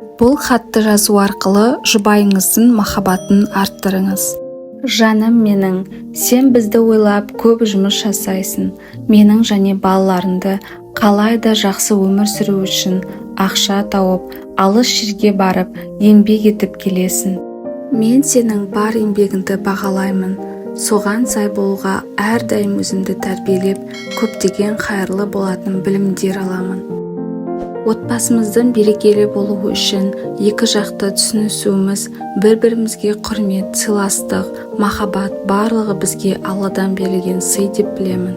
Бұл хатты жазу арқылы жұбайыңыздың махаббатын арттырыңыз. Жаным менің, сен бізді ойлап көп жұмыс жасайсың. Менің және балаларыңды қалай да жақсы өмір сүру үшін ақша тауып, алыс жерге барып, еңбек етіп келесің. Мен сенің бар еңбегіңді бағалаймын. Соған сай болуға әрдайым өзімді тәрбиелеп, көптеген қайырлы болатын білімдер аламын. Отбасымыздың берекелі болуы үшін екі жақты түсінісуіміз, бір-бірімізге құрмет, сыйластық, махаббат барлығы бізге Алладан берілген сый деп білемін.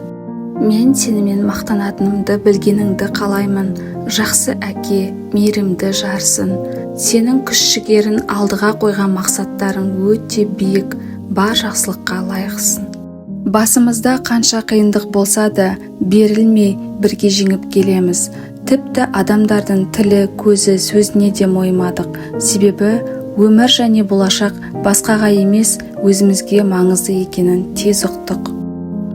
Мен сенімен мақтанатынымды білгеніңді қалаймын. Жақсы әке, мейірімді жарсың. Сенің күш-жігерің, алдыға қойған мақсаттарың өте биік, бар жақсылыққа лайықсың. Басымызда қанша қиындық болса да, берілмей бірге жеңіп келеміз. Тіпті адамдардың тілі, көзі, сөзіне де мойымадық. Себебі өмір және болашақ басқаға емес, өзімізге маңызды екенін тез ұқтық.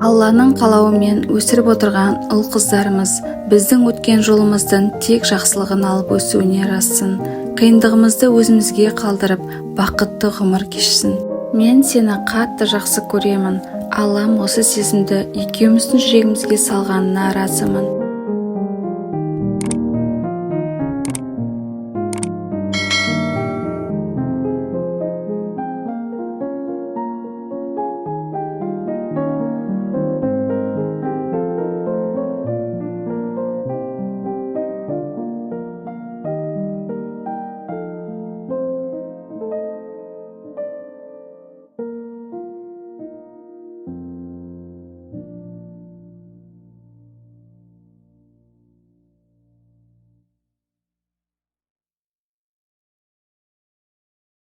Алланың қалауымен өсіріп отырған ұл-қыздарымыз біздің өткен жолымыздың тек жақсылығын алып өсуіне жазсын. Қиындығымызды өзімізге қалдырып, бақытты ғұмыр кешсін. Мен сені қатты жақсы көремін. Аллам осы сезімді екеуміздің жүрегімізге салғанына разымын.